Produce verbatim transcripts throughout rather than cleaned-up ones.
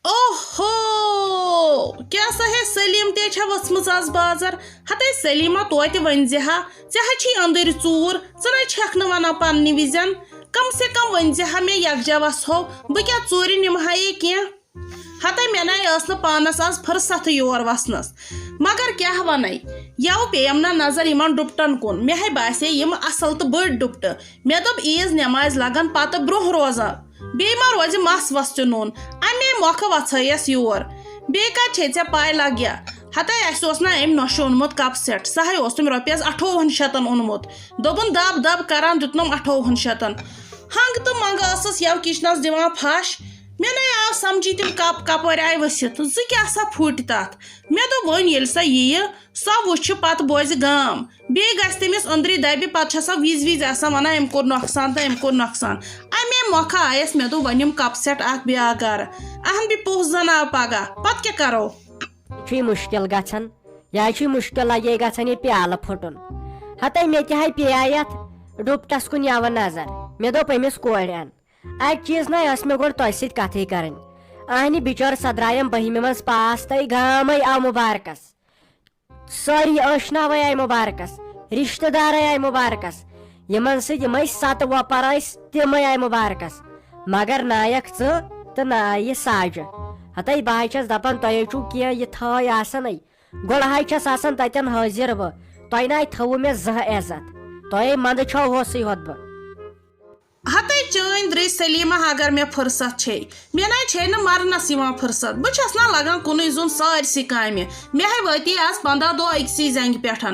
اوہو، کیٛاہ سا ہے، سلیٖم تہِ چھےٚ ؤژھمٕژ از بازر۔ ہتے سلیٖما، توتہِ ؤنۍ زِ ہا، ژےٚ ہا چھی أنٛدٕرۍ ژوٗر، ژٕ نَے چھَکھ نہٕ وَنان پننہِ وِزٮ۪ن۔ کم سے کم ؤنۍ زِ ہا مےٚ یکجا وسہو، بہٕ کیٛاہ ژوٗرِ نِمہٕ ہا یے کینٛہہ؟ ہتے مےٚ نَے ٲس نہٕ پانس از فرصتھٕے یور وسنس۔ مگر کیٛاہ ونے، یَوٕ پیٚیم نہ نظر یِمن ڈُپٹن کُن، مےٚ ہے باسے یِم اصل تہٕ بٔڑۍ ڈُپٹہٕ۔ مےٚ دوٚپ، عیٖز نٮ۪مازِ لگن پتہٕ برونٛہہ روزان، بیٚیہِ ما روزِ مس وس تہِ نوٚن؟ امے مۄکھٕ وژھٲیس یور۔ بیٚیہِ کتہِ چھے ژےٚ پاے لگیا؟ ہتے اسہِ اوس نہ أمۍ نۄشہِ اوٚنمُت کپ سیٹ، سُہ ہے اوس تٔمۍ رۄپیس اٹھووُہن شتن اوٚنمُت۔ دوٚپُن دب دب کران دیُتنم اٹھووُہن شتن۔ ہنگ تہٕ منگہٕ ٲسٕس یَوٕ کچنس دِوان پھش۔ مےٚ نے آو سمجھی تِم کپ کپٲرۍ آیہِ ؤسِتھ، زٕ کیٛاہ سا پھُٹۍ تتھ۔ مےٚ دوٚپ وۄنۍ ییٚلہِ سۄ یِیہِ، سۄ وٕچھِ پتہٕ بوزِ گام۔ بیٚیہِ گژھِ تٔمِس أنٛدرٕے دَبہِ، پَتہٕ چھےٚ سۄ وِزِ وِزِ آسان وَنان، "أمۍ کوٚر نۄقصان تہٕ أمۍ کوٚر نۄقصان۔" اَمے مۄکھٕ آیَس مےٚ دوٚپ، وۄنۍ یِم کَپ سٮ۪ٹ اَکھ بیٛاکھ گَرٕ۔ اَہَن بہِ پوٚز زَن آو پَگاہ، پَتہٕ کیٛاہ کَرو؟ یہِ چھُے مُشکِل گژھان، یہِ حظ چھُے مُشکِل لَگے گژھان یہِ پیالہٕ پھُٹُن۔ ہَتَے مےٚ تہِ ہاے پیٚیایَتھ ڈُپٹَس کُن یَوٕ نظر۔ مےٚ دوٚپ أمِس کورِ اَن۔ اَکہِ چیٖز نَے ٲس مےٚ گۄڈٕ تۄہہِ سۭتۍ کَتھٕے کَرٕنۍ۔ اَہنہِ بِچٲر سۄ درٛایَم بٔہمہِ منٛز پاس تہٕ گامَے آو مُبارکَس۔ سٲری ٲشناوے آیہِ مُبارکس، رشتہٕ دارے آیہِ مُبارکس، یِمن سۭتۍ یِمے ستہٕ وۄپر ٲسۍ تِمے آیہِ مُبارکس، مگر نایکھ ژٕ تہٕ نہ آیہِ یہِ ساجہِ۔ ہتے بہٕ ہاے چھس دپان تۄہے چھُو کینٛہہ یہِ تھٲے آسان۔ گۄڈٕ ہاے چھس آسان تتٮ۪ن حٲضِر بہٕ، تۄہہِ نہ آے تھٲوٕ مےٚ زانٛہہ عزت، تۄہے منٛدٕ چھو ہوسٕے ہوت بہٕ۔ ہتے چٲنۍ درٕے سلیمہ، اگر مےٚ فرصت چھے، مےٚ نَے چھے نہٕ مرنس یِوان فرصت۔ بہٕ چھَس نا لگان کُنُے زوٚن سٲرسٕے کامہِ۔ مےٚ ہے وٲتی آز پنٛداہ دۄہ أکسٕے زنٛگہِ پٮ۪ٹھ۔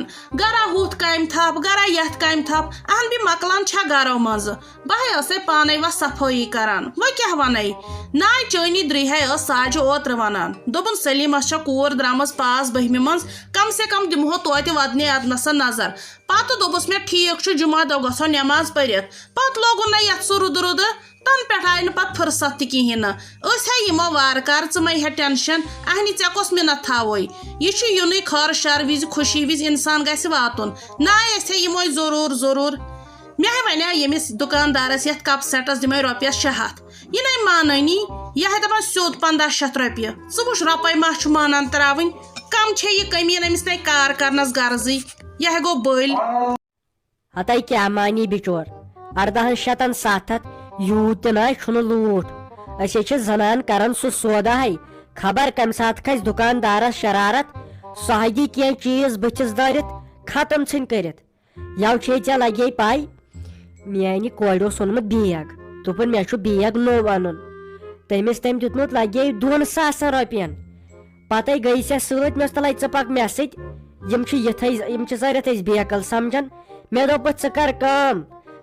گرا ہُتھ کامہِ تھپھ، گرا یتھ کامہِ تھپھ۔ اہن بہِ مۄکلان چھا گرو منٛزٕ۔ بہٕ ہے ٲسے پانے وۄنۍ صفٲیی کران۔ وۄنۍ کیٛاہ ونے؟ ناے چٲنی درٕے ہے ٲس ساجہِ اوترٕ ونان۔ دوٚپُن سلیمس چھےٚ کوٗر درامٕژ پاس بٔہمہِ منٛز، کم سے کم دِمہو توتہِ ودنہِ اتنس نظر۔ پتہٕ دوٚپُس مےٚ، "ٹھیٖک چھُ، جمعہ دۄہ گژھو نٮ۪ماز پٔرِتھ۔" پتہٕ لوگُن نہ یتھ سُہ رُدٕ رُدٕ، تنہٕ پٮ۪ٹھ آیہِ نہٕ پتہٕ فرصت تہِ کِہیٖنۍ نہٕ۔ أسۍ ہے یِمو وارٕ کارٕ، ژٕ مہ ہےٚ ٹینشن، اہنہِ ژےٚ کۄس مِنت تھاوے؟ یہِ چھُ یُنُے خٲر شر وِزِ، خوشی وِزِ انسان گژھِ واتُن۔ نہ، أسۍ ہے یِموے ضروٗر، ضروٗر۔ مےٚ ہے ونیٛاو ییٚمِس دُکاندارس، یتھ کپ سیٹس دِمے رۄپیس شےٚ ہتھ۔ یہِ نَے مانٲنی، یہِ ہے دَپان سیوٚد پنٛداہ شیٚتھ رۄپیہِ۔ ژٕ وٕچھ، رۄپَے ما چھُ مانان ترٛاوٕنۍ؟ کم چھے یہِ کٔمی أمِس نَے کار کرنَس غرضٕے۔ یہِ ہے گوٚو بٔلۍ۔ ہتے کیٛاہ مانی بِچور؟ ارداہن شتن ستھ ہتھ، یوٗت تہِ نَے چھُنہٕ لوٗٹھ۔ أسۍ ہے چھِ زنان کران سُہ سودا ہے۔ خبر کمہِ ساتہٕ کھسہِ دُکاندارس شرارت، سُہ ہا دی کینٛہہ چیٖز بٕتھِس دٲرِتھ، ختم ژھٕنۍ کٔرِتھ۔ یَوٕ چھے ژےٚ لگے پَے، میٛانہِ کورِ اوس اوٚنمُت بیگ۔ دوٚپُن، "مےٚ چھُ بیگ نوٚو اَنُن۔" تٔمِس تٔمۍ دیُتمُت لگے دۄن ساسن رۄپین۔ پتے گٔے ژےٚ سۭتۍ، مےٚ اوس تَلے ژٕ پَکھ مےٚ سۭتۍ۔ یِم چھِ یِتھے، یِم چھِ سٲرِتھ أسۍ بیکل سمجھان۔ مےٚ دوٚپُتھ، "ژٕ کر کٲم،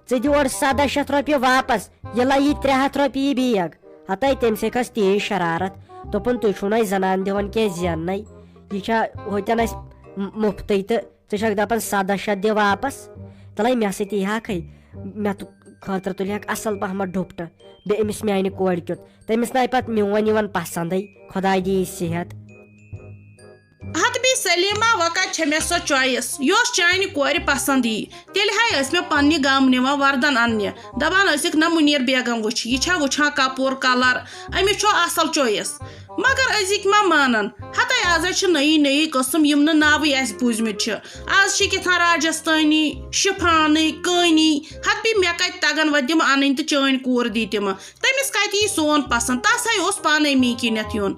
ژٕ دِ اورٕ سداہ شیٚتھ رۄپیہِ واپس، یہِ لَیہِ ترٛےٚ ہتھ رۄپیہِ یہِ بیگ۔" ہتے تٔمۍ سٕے کھٔژ تیز شرارت۔ دوٚپُن، "تُہۍ چھِو نہٕ اَسہِ زنان دِوان کینٛہہ زیننَے، یہِ چھا ہوتٮ۪ن اَسہِ م-، مُفتٕے تہٕ ژٕ چھکھ دپان سداہ شیٚتھ دِ واپس؟" تلے مےٚ سۭتۍ یی ہاکھے، مےٚ تہٕ خٲطرٕ تُلہِ ہاکھ اصل پہمتھ ڈُپٹہٕ، بیٚیہِ أمِس میانہِ کورِ کیُتھ، تٔمِس ناے پتہٕ میون یِوان پسندے۔ خۄداے دِیہِ صحت۔ ہتہٕ بیٚیہِ سلیمہ، وۄنۍ کتہِ چھےٚ مےٚ سۄ choice یۄس چانہِ کورِ پسند یی؟ تیٚلہِ ہاے ٲسۍ مےٚ پننہِ گامہٕ نِوان وردن اننہِ، دپان ٲسِکھ، "نہ، مُنیر بیگم وٕچھ، یہِ چھا وٕچھان کپُر، colour، أمِس چھُ اصل choice۔" مگر أزِکۍ ما مانن؟ ہتے آز حظ چھِ نٔیی نٔیی قٕسم، یِم نہٕ ناوٕے اَسہِ بوٗزمٕتۍ چھِ۔ آز چھِ کیٛاہ تھام راجستھانی، شفانی، کٲنی۔ ہتہٕ بیٚیہِ مےٚ کتہِ تگن وۄنۍ تِم انٕنۍ تہٕ چٲنۍ کوٗر دی تِمہٕ۔ تٔمِس کتہِ یی سون پسند؟ تس ہے اوس پانے میٖکی نِتھ یُن۔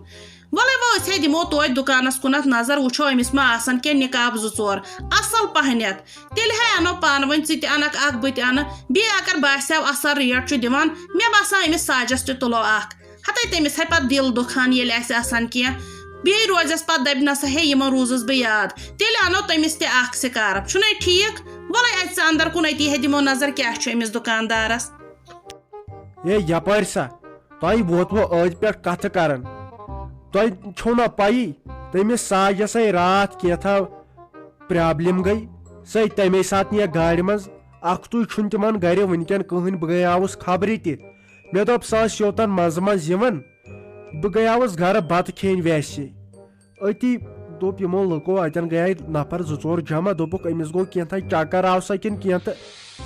وَلَے وۄنۍ أسۍ ہے دِمو توتہِ دُکانَس کُنَتھ نظر، وٕچھو أمِس ما آسَن کینٛہہ نِقاب زٕ ژور اَصٕل پَہنٮ۪تھ۔ تیٚلہِ ہے اَنو پانہٕ ؤنۍ، ژٕ تہِ اَنَکھ اَکھ، بہٕ تہِ اَنہٕ۔ بیٚیہِ اگر باسیو اَصٕل ریٹ چھُ دِوان، مےٚ باسان أمِس ساجَس تہِ تُلو اَکھ۔ ہَتَے تٔمِس ہے پَتہٕ دِل دُکھان ییٚلہِ اَسہِ آسَن کینٛہہ۔ بیٚیہِ روزٮ۪س پَتہٕ دَپہِ نہ سا ہے یِمَن روٗزُس بہٕ یاد، تیٚلہِ اَنو تٔمِس تہِ اَکھ scarf۔ چھُنَے ٹھیٖک؟ وَلَے اَژِ ژٕ اَندَر کُن، أتی ہے دِمو نظر کیٛاہ چھُ أمِس دُکاندارَس۔ ہے یپٲرۍ سا، تۄہہِ ووتوٕ أتھۍ پٮ۪ٹھ کتھٕ کران؟ تۄہہِ چھو نا پَیی، تٔمِس ساجس ہے راتھ کینٛژھا problem گٔے، سۄ تمے ساتہٕ نِیَکھ گاڑِ منٛز۔ اکھتُے چھُنہٕ تِمن گرِ وٕنکٮ۪ن کٕہٕنۍ، بہٕ گٔیاوُس خبرِ تہِ۔ مےٚ دوٚپ، سۄ ٲس یوتن منٛزٕ منٛزٕ یِوان، بہٕ گٔیاوُس گرٕ بتہٕ کھیٚنۍ ویسے۔ أتی دوٚپ یِمو لُکو، اَتٮ۪ن گٔیے نفر زٕ ژور جمع، دوٚپُکھ، أمِس گوٚو کینٛہہ تام چکر آو سا کِنہٕ کینٛہہ، تہٕ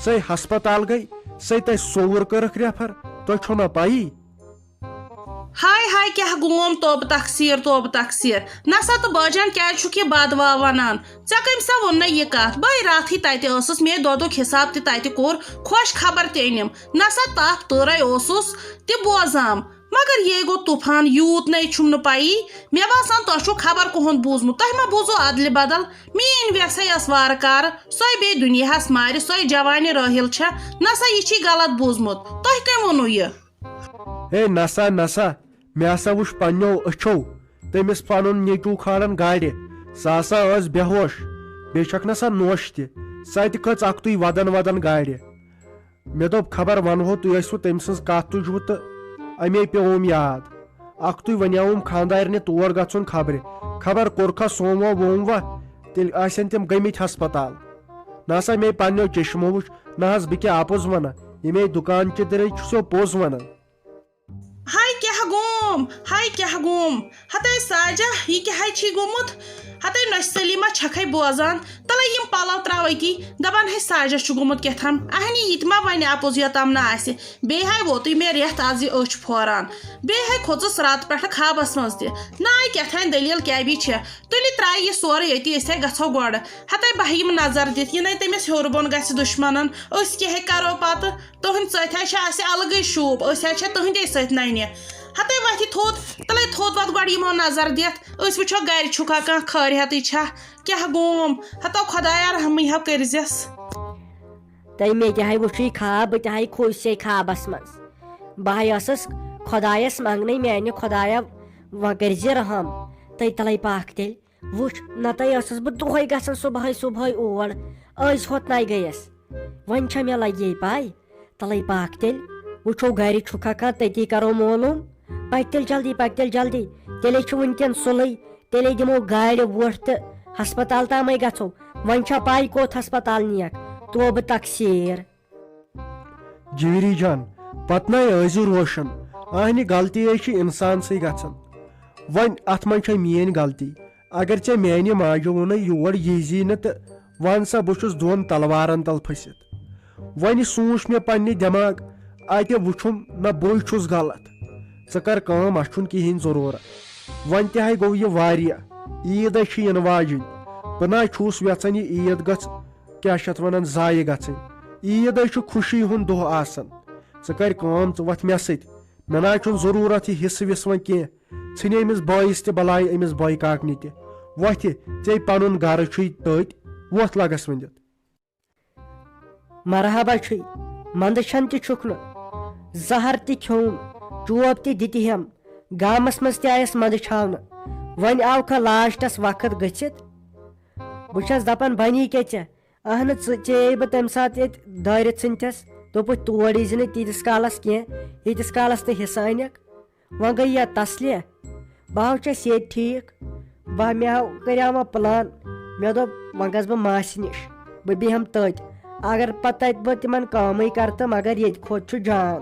سۄے ہسپتال گٔے، سۄے تَتہِ سوٚوُر کٔرٕکھ refer۔ تۄہہِ چھو نا پَیی؟ ہاے ہاے، کیٛاہ گوم، توبہٕ تقصیر، توبہٕ تقصیر۔ نسا تہٕ باجان، کیٛازِ چھُکھ یہِ بدوا ونان؟ ژےٚ کٔمۍ سا ووٚن نہ یہِ کتھ؟ بے راتھٕے تتہِ ٲسٕس، مے دۄدُک حساب تہِ تتہِ کوٚر، خۄش خبر تہِ أنِم۔ نسا تپھ تٲرے اوسُس تہِ بوزام۔ مگر یے گوٚو طوفان، یوٗت نے چھُم نہٕ پیی۔ مےٚ باسان، تۄہہِ چھُو خبر کُہُنٛد بوٗزمُت۔ تۄہہِ ما بوٗزوٕ ادلہِ بدل؟ میٛٲنۍ وٮ۪سے ٲس وارٕ کارٕ، سۄے بیٚیہِ دُنیاہس مارِ، سۄے جوانہِ رٲحِل چھےٚ۔ نسا یہِ چھی غلط بوٗزمُت۔ تۄہہِ کٔمۍ ووٚنوٕ یہِ؟ ہے نسا، نسا، مےٚ ہسا وُچھ پننیو أچھو تٔمِس پنُن نیٚچوٗ کھالان گاڑِ۔ سۄ ہسا ٲس بے ہوش، بیٚیہِ چھکھ نہ سۄ نوش تہِ۔ سۄ تہِ کھٔژ اکھتُے ودان ودان گاڑِ۔ مےٚ دوٚپ، خبر ونہو تُہۍ ٲسوٕ تٔمۍ سٕنٛز کتھ تُجوٕ تہٕ اَمے پیوٚوُم یاد۔ اکھتُے ونیوُم خانٛدارنہِ تور گژھُن خبرِ۔ خبر کوٚرکھا سوموا ووموا، تیٚلہِ آسن تِم گٔمٕتۍ ہسپتال۔ نہ سا مے پننیو چشمو وُچھ، نہ حظ بہٕ کیٛاہ اپُز ونہٕ، ییٚمے دُکان چہِ دٔرے چھُ سو پوٚز ونان۔ ہاے کیٛاہ گوم، ہاے کیٛاہ گوم، ہتے ساجہ، یہِ کیٛاہ ہے چھی گوٚمُت؟ ہتے نۄشہِ سلیمہ چھکھے بوزان، تلے یِم پلو تراو أتی، دپان ہے ساجہ چھُ گوٚمُت کیٛاہ تام، اہنی یہِ تہِ ما ونہِ اپُز یوتام نہٕ آسہِ۔ بیٚیہِ ہاے ووتُے مےٚ رٮ۪تھ از یہِ أچھ پھوران۔ بیٚیہِ ہاے کھوٚژٕس راتہٕ پٮ۪ٹھٕ خابس منٛز تہِ۔ نہ آے کیٛاہ تام دٔلیٖل کیٛاہ بی چھےٚ۔ تُلہِ ترٛایہِ یہِ سورُے أتی، أسۍ ہاے گژھو گۄڈٕ۔ ہتے بہٕ یِمہٕ نظر دِتھ، یہِ نے تٔمِس ہیوٚر بۄن گژھِ دُشمنن، أسۍ کیٛاہ ہے کرو پتہٕ؟ تُہنٛدِ سۭتۍ ہاے چھِ اسہِ الگٕے شوٗب، أسۍ ہاے چھِ تُہنٛدے سۭتۍ ننہِ۔ ہتے وتھِ تھوٚد، تلے تھوٚد وتھ گۄڈٕ یِمو نظر دِتھ، أسۍ وٕچھو گرِ چھُکھا کانٛہہ خٲریتٕے چھا، کیٛاہ گوم؟ ہتو خۄدایا رحمٕے ہو کٔرزٮ۪س۔ تۄہہِ مےٚ تہِ ہاے وُچھُے خواب، بہٕ تہِ ہاے کھوٗژے خوابس منٛز۔ بہٕ ہاے ٲسٕس خۄدایس منٛگنَے، میانہِ خۄدایا، وۄنۍ کٔرزِ رحم۔ تٔتۍ تلے پاکھ تیٚلہِ۔ وُچھ، نتہٕ ٲسٕس بہٕ دۄہے گژھان صبحٲے صبحٲے اور، أزۍ ہوت نَے گٔیَس۔ وۄنۍ چھا مےٚ لگے پاے؟ تلے پاکھ تیٚلہِ، وٕچھو گرِ چھُکھا کانٛہہ، تٔتی کرو معلوم۔ پکہِ تیٚلہِ جلدی، پکہِ تیٚلہِ جلدی، تیٚلے چھُ وٕنکٮ۪ن سُلٕے۔ تیٚلے دِمو گاڑِ وۄٹھ تہٕ ہسپتال تامے گژھو۔ وۄنۍ چھا پاے کوٚت ہسپتال نِیَکھ؟ توبہٕ تقصیر۔ جویری جان، پتہٕ نَے ٲسۍزِ روشن۔ اہنہِ غلطی ہے چھِ انسانسٕے گژھان۔ وۄنۍ اتھ منٛز چھے میٲنۍ غلطی۔ اگر ژےٚ میانہِ ماجہِ ووٚنُے یور ییٖزی نہٕ تہٕ وَن سا، بہٕ چھُس دۄن تلوارن تل پھٔسِتھ۔ وۄنۍ سوٗنچ مےٚ پننہِ دٮ۪ماغ، اتہِ وُچھُم نہ بٕے چھُس غلط۔ ژٕ کر کٲم، اسہِ چھُنہٕ کِہیٖنۍ ضروٗرت۔ وۄنۍ تہِ ہے گوٚو یہِ واریاہ، عیٖد ہے چھِ یِنہٕ واجِنۍ۔ بہٕ نہ چھُس یژھان یہِ عیٖد گٔژھ، کیٛاہ چھِ اتھ ونان، ضایع گژھٕنۍ۔ عیٖد ہے چھُ خوشی ہُنٛد دۄہ آسان۔ ژٕ کر کٲم، ژٕ وۄتھ مےٚ سۭتۍ۔ مےٚ نہ چھُنہٕ ضروٗرت یہِ حصہٕ وِصہٕ وۄنۍ کینٛہہ۔ ژھٕنہِ أمِس بٲیِس تہِ بلاے أمِس بٲے کاکنہِ تہِ۔ وۄتھِ، ژے پنُن گرٕ چھُے تٔتۍ، وۄتھ لگس وۄنۍ دِتھ۔ مرحبا چھُے، منٛدٕ چھَن تہِ چھُکھ نہٕ۔ زہر تہِ کھیوٚم، چوب تہِ دِتِہٮ۪م، گامس منٛز تہِ آیس منٛدٕ چھاونہٕ۔ وۄنۍ آوکھا لاسٹس وقت گٔژھِتھ؟ بہٕ چھَس دپان، بنی کیٛاہ ژےٚ؟ اہنہٕ، ژٕ، ژےٚ یے بہٕ تَمہِ ساتہٕ ییٚتہِ دٲرِتھ ژھٕنتھَس، دوٚپُتھ، تور یی زِ نہٕ تیٖتِس کالَس کینٛہہ، ییٖتِس کالَس تہٕ حِصہٕ اَنَکھ۔ وۄنۍ گٔے یَتھ تسلیہ۔ بہٕ ہاو چھَس ییٚتہِ ٹھیٖک۔ بہٕ، مےٚ ہاو کَریٛاو وۄنۍ پٕلان۔ مےٚ دوٚپ، وۄنۍ گژھٕ بہٕ ماسہِ نِش۔ بہٕ بیٚہمہٕ تٔتۍ۔ اگر پَتہٕ تَتہِ بہٕ تِمَن کٲمٕے کَرٕ تہٕ مگر ییٚتہِ کھۄتہٕ چھُ جان۔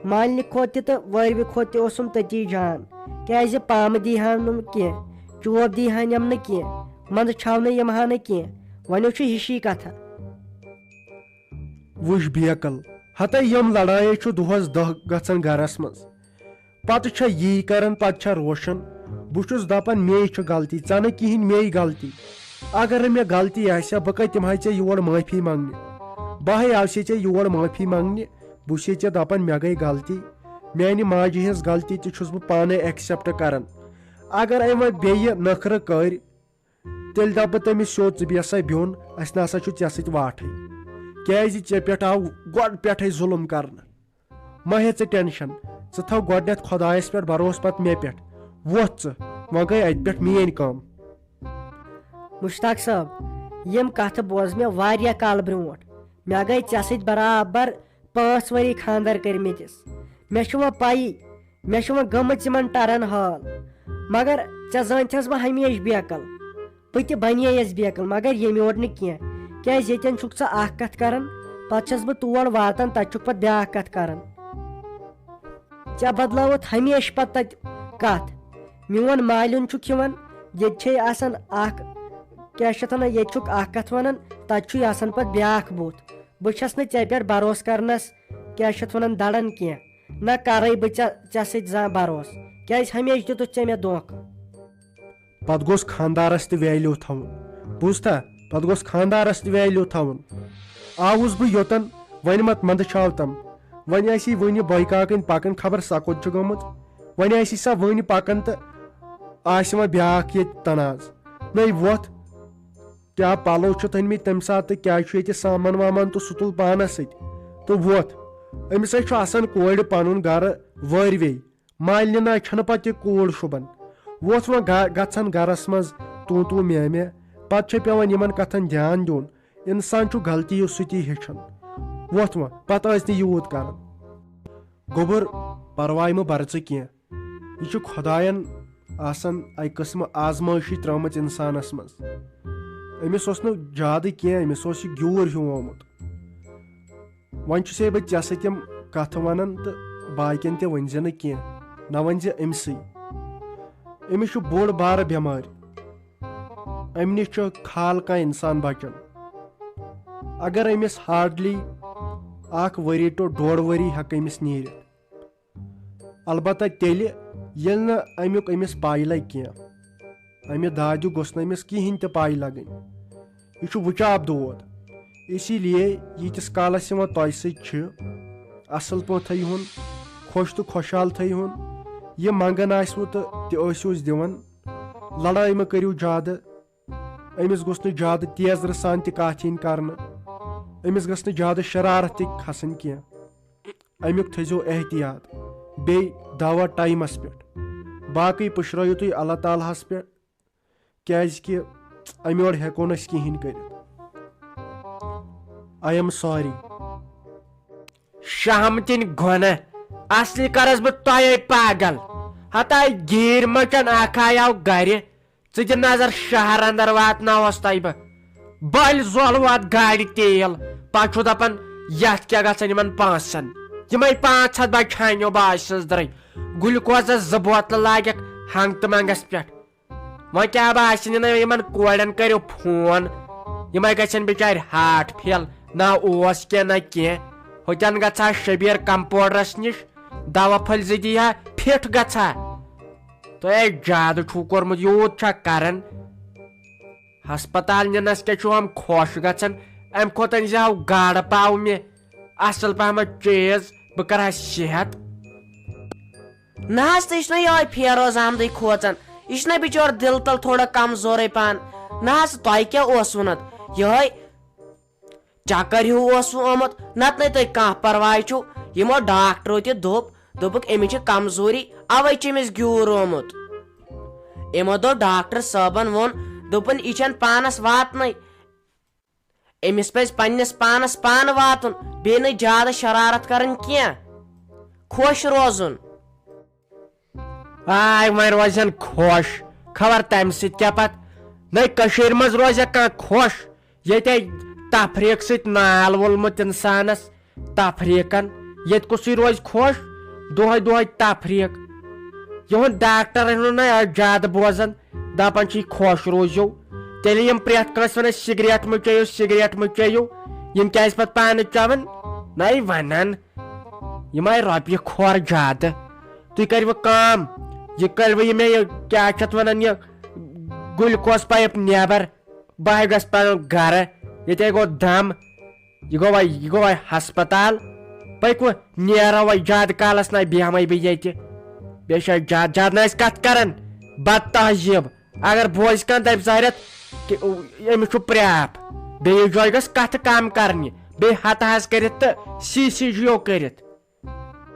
مالنہِ کھۄتہٕ تہِ تہٕ وٲرۍوِ کھۄتہٕ تہِ اوسُم تٔتی جان۔ کیٛازِ پامہٕ دی ہا نہٕ کینٛہہ، چوب دی ہا نٮ۪م نہٕ کینٛہہ، منٛدٕ چھاونہٕ یِم ہا نہٕ کینٛہہ۔ وۄنۍ چھُ ہِشی کتھا۔ وٕچھ بیکل، ہتے یِم لڑایے چھُ دۄہس دہ گژھان گرس منٛز۔ پتہٕ چھےٚ یی کران، پتہٕ چھےٚ روشن۔ بہٕ چھُس دپان، مے چھِ غلطی، ژےٚ نہٕ کِہیٖنۍ، مے غلطی۔ اگر نہٕ مےٚ غلطی آسہِ ہا، بہٕ کتہِ یِمہٕ ہا ژےٚ یور معٲفی منٛگنہِ؟ بہٕ ہے آسے ژےٚ یور معٲفی منٛگنہِ۔ بہٕ چھُسے ژےٚ دپان، مےٚ گٔے غلطی۔ میانہِ ماجہِ ہٕنٛز غلطی تہِ چھُس بہٕ پانے accept کران۔ اگر أمۍ وۄنۍ بیٚیہِ نخرٕ کٔرۍ، تیٚلہِ دَپہٕ بہٕ تٔمِس سیوٚد، "ژٕ بیٚہہ سا بیوٚن، اَسہِ نہ سا چھُ ژےٚ سۭتۍ واٹھٕے، کیٛازِ ژےٚ پٮ۪ٹھ آو گۄڈٕ پٮ۪ٹھَے ظُلُم کرنہٕ۔ مہ ہےٚ ژٕ tension، ژٕ تھاو گۄڈٕنٮ۪تھ خۄدایَس پٮ۪ٹھ بھروسہٕ، پَتہٕ مےٚ پٮ۪ٹھ۔ وۄتھ ژٕ، وۄنۍ گٔے اَتہِ پٮ۪ٹھ میٛٲنۍ کٲم۔" مشتاق صٲب، یِم کَتھٕ بوزٕ مےٚ واریاہ کال برٛونٛٹھ۔ مےٚ گٔے ژےٚ سۭتۍ برابر پانٛژھ ؤری خانٛدر کٔرمٕتِس۔ مےٚ چھُ وۄنۍ پَیی، مےٚ چھِ وۄنۍ گٔمٕژ یِمن ٹرن حال۔ مگر ژےٚ زٲنۍتھس بہٕ ہمیشہٕ بیکل۔ بہٕ تہِ بنییس بیکل، مگر ییٚمہِ یور نہٕ کینٛہہ۔ کیٛازِ ییٚتٮ۪ن چھُکھ ژٕ اکھ کتھ کران، پتہٕ چھَس بہٕ تور واتان، تتہِ چھُکھ پتہٕ بیٛاکھ کتھ کران۔ ژےٚ بدلاوُتھ ہمیشہٕ پتہٕ تتہِ کتھ۔ میون مالیُن چھُکھ یِوان، ییٚتہِ چھے آسان اکھ، کیٛاہ چھِ اتھ ونان، ییٚتہِ چھُکھ اکھ کتھ ونان، تتہِ چھُے آسان پتہٕ بیٛاکھ بُتھ۔ بہٕ چھَس نہٕ ژےٚ پٮ۪ٹھ بھروسہٕ کرنس، کیٛاہ چھِ اتھ ونان، دڑان کینٛہہ۔ نہ کرے بہٕ ژےٚ، ژےٚ سۭتۍ زانٛہہ بھروسہٕ، کیازِ ہمیشہِ دیُتُتھ ژےٚ مےٚ دھوکہٕ۔ پتہٕ گوٚژھ خانٛدارس تہِ value تھاوُن، بوٗزتھا؟ پتہٕ گوٚژھ خانٛدارس تہِ value تھاوُن۔ آوُس بہٕ یوٚتن، وۄنۍ مت منٛدٕ چھاو تم۔ وۄنۍ آسی وُنہِ بٲے کاکٕنۍ پکان، خبر سۄ کوٚت چھِ گٔمٕژ۔ وۄنۍ آسی سۄ وُنہِ پکان تہٕ آسہِ وۄنۍ بیٛاکھ ییٚتہِ تناز۔ نٔے وۄتھ، کیٛاہ پلو چھِ تھٲومٕتۍ تمہِ ساتہٕ تہٕ کیٛاہ چھُ ییٚتہِ سامان وامان تہٕ سُہ تُل پانس سۭتۍ تہٕ وۄتھ۔ أمِس ہے چھُ آسان کورِ پنُن گرٕ وٲرۍ وے۔ مالنہِ نہ چھنہٕ پتہٕ یہِ کوٗر شوٗبان۔ وۄتھ وۄنۍ گا-، گژھن گرس منٛز تو تو میں میں۔ پتہٕ چھُ پٮ۪وان یِمن کتھن دھیان دیُن۔ انسان چھُ غلطیو سۭتی ہیٚچھان۔ وۄتھ وۄنۍ، پتہٕ ٲسۍ نہٕ یوٗت کران۔ گوٚبُر، پرواے مہٕ بر ژٕ کینٛہہ۔ یہِ چھُ خۄداین آسان اکہِ قٕسمہٕ آزمٲیشی ترٲومٕژ انسانس منٛز۔ أمِس اوس نہٕ زیادٕ کینٛہہ، أمِس اوس یہِ گیوٗر ہیوٗ آمُت۔ وۄنۍ چھُسے بہٕ ژےٚ سۭتۍ یِم کتھٕ ونان تہٕ باقین تہِ ؤنۍ زِ نہٕ کینٛہہ، نہ ؤنۍ زِ أمۍ سٕے۔ أمِس چھُ بوٚڑ بارٕ بٮ۪مٲرۍ، أمۍ نِش چھُ خال کانٛہہ انسان بچان۔ اگر أمِس hardly اکھ ؤری to ڈوڑ ؤری ہٮ۪کہٕ أمِس نیٖرِتھ۔ البتہ تیٚلہِ ییٚلہِ نہٕ امیُک أمِس پاے لگہِ کینٛہہ۔ امہِ دادِ گوٚژھ نہٕ أمِس کِہینۍ تہِ پاے لگٕنۍ۔ یہِ چھُ وٕچاب دود۔ اسی لیے ییٖتِس کالس یہِ وۄنۍ تۄہہِ سۭتۍ چھِ، اصل پٲٹھۍ تھٲیہُن، خۄش تہٕ خۄشحال تھٲیہُن۔ یہِ منگان آسِوٕ تہٕ تہِ ٲسِوس دِوان۔ لڑٲے مہ کٔرِو زیادٕ۔ أمِس گوٚژھ نہٕ زیادٕ تیزرٕ سان تہِ کتھ یِنۍ کرنہٕ۔ أمِس گٔژھ نہٕ زیادٕ شرارت تہِ کھسٕنۍ کینٛہہ۔ امیُک تھٲیزیو احتیاط۔ بیٚیہِ دوا ٹایمس پٮ۪ٹھ۔ باقٕے پُشرٲیِو تُہۍ اللہ تعالیٰ ہس پٮ۪ٹھ، کیازِ کہِ امہِ یورٕ ہٮ۪کو نہٕ أسۍ کِہینۍ کٔرِتھ۔ I am sorry۔ شہمتِن گۄنہ، اصلی کرس بہٕ تۄہے پاگل۔ ہتاے گیٖر مچن اکھ آیاو گرِ، ژٕ دِ نظر شہر اندر واتناوس تۄہہِ بہٕ۔ بٔلۍ زۄل وات گاڑِ تیل، پتہٕ چھُ دپان یتھ کیٛاہ گژھن یِمن پانٛژن؟ یِمے پانٛژھ ہتھ بچہٕ ہانیو بہٕ آسہِ سٕنٛز درٕنۍ۔ گلوکوزس زٕ بوتلہٕ لاگکھ ہنگ تہٕ منگس پٮ۪ٹھ۔ وۄنۍ کیٛاہ باسہِ نہٕ یِمن کورٮ۪ن کٔرِو فون، یِمے گژھن بچارِ ہارٹ فیل، نہ اوس کینٛہہ نہ کینٛہہ۔ ہوٚتٮ۪ن گژھٕ ہا شبیر کمپاوڈرس نِش، دوا پھٔلۍ زٕ دی ہا، فِٹ گژھٕ ہا۔ تۄہہِ ہے زیادٕ چھُو کوٚرمُت، یوٗت چھا کران؟ ہسپتال نِنس کیٛاہ چھُو ہم خۄش گژھان؟ امہِ کھۄتہٕ أنۍ زِ ہاو گاڈٕ پاو مےٚ، اصل پہمتھ چیٖز، بہٕ کرٕ ہا صحت۔ نہ حظ، تہٕ یہِ چھُنہ یِہوٚے فیروز احمدٕے کھوژان، یہِ چھُنہ بِچور دِل تل تھوڑا کمزورٕے پہن۔ نہ حظ، تۄہہِ کیٛاہ اوسوُ نتہٕ یِہوٚے چکر ہیوٗ اوسوُ آمُت، نتہٕ نے تۄہہِ کانٛہہ پرواے چھُو۔ یِمو ڈاکٹرو تہِ دوٚپ، دوٚپُکھ، أمِس چھِ کمزوری، اوے چھُ أمِس گیوٗر آمُت۔ یِمو دوٚپ، ڈاکٹر صٲبن ووٚن، دوٚپُن، یہِ چھَنہٕ پانس واتنٕے۔ أمِس پزِ پننِس پانس پانہٕ واتُن، بیٚیہِ نہٕ زیادٕ شرارت کرٕنۍ کینٛہہ، خۄش روزُن۔ آے وۄنۍ روزن خۄش، خبر تمہِ سۭتۍ کیٛاہ پتہٕ۔ نَے کٔشیٖرِ منٛز روزِ کانٛہہ خۄش، ییٚتہِ تفریٖق سۭتۍ نال وولمُت انسانس۔ تفریٖقن ییٚتہِ کُسٕے روزِ خۄش، دۄہے دۄہے تفریٖق۔ یِہُنٛد ڈاکٹر ٲسۍ نہٕ نہ زیادٕ بوزان، دپان چھِ خۄش روٗزِو۔ تیٚلہِ یِم پرٛٮ۪تھ کٲنٛسہِ ونان سگریٹ مہٕ چیٚیِو، سگریٹ مہٕ چیٚیِو، یِم کیٛازِ پتہٕ پانہٕ چٮ۪وان؟ نَے ونان، یِم آیہِ رۄپیہِ خور زیادٕ۔ تُہۍ کٔرِو کٲم، یہِ کٔرِو یہِ مےٚ یہِ کیٛاہ چھِ اتھ ونان، یہِ گلوکوز پایپ نیبر۔ بہٕ ہا گژھٕ پنُن گرٕ، ییٚتے گوٚو دم۔ یہِ گوٚو وۄنۍ، یہِ گوٚو وۄنۍ ہسپتال۔ پٔکِو، نیرو وۄنۍ، زیادٕ کالس نہ بیٚہمے بہٕ ییٚتہِ۔ بیٚیہِ چھِ اَتہِ زیادٕ، زیادٕ نہ ٲسۍ کتھ کران، بد تہذیب۔ اگر بوزِ کانٛہہ، دپہِ ظٲہرت کہِ أمِس چھُ پرٛاپھ۔ بیٚیِس جایہِ گژھِ کتھٕ کم کرنہِ، بیٚیہِ ہتہٕ حظ کٔرِتھ تہٕ سی سی جی او کٔرِتھ۔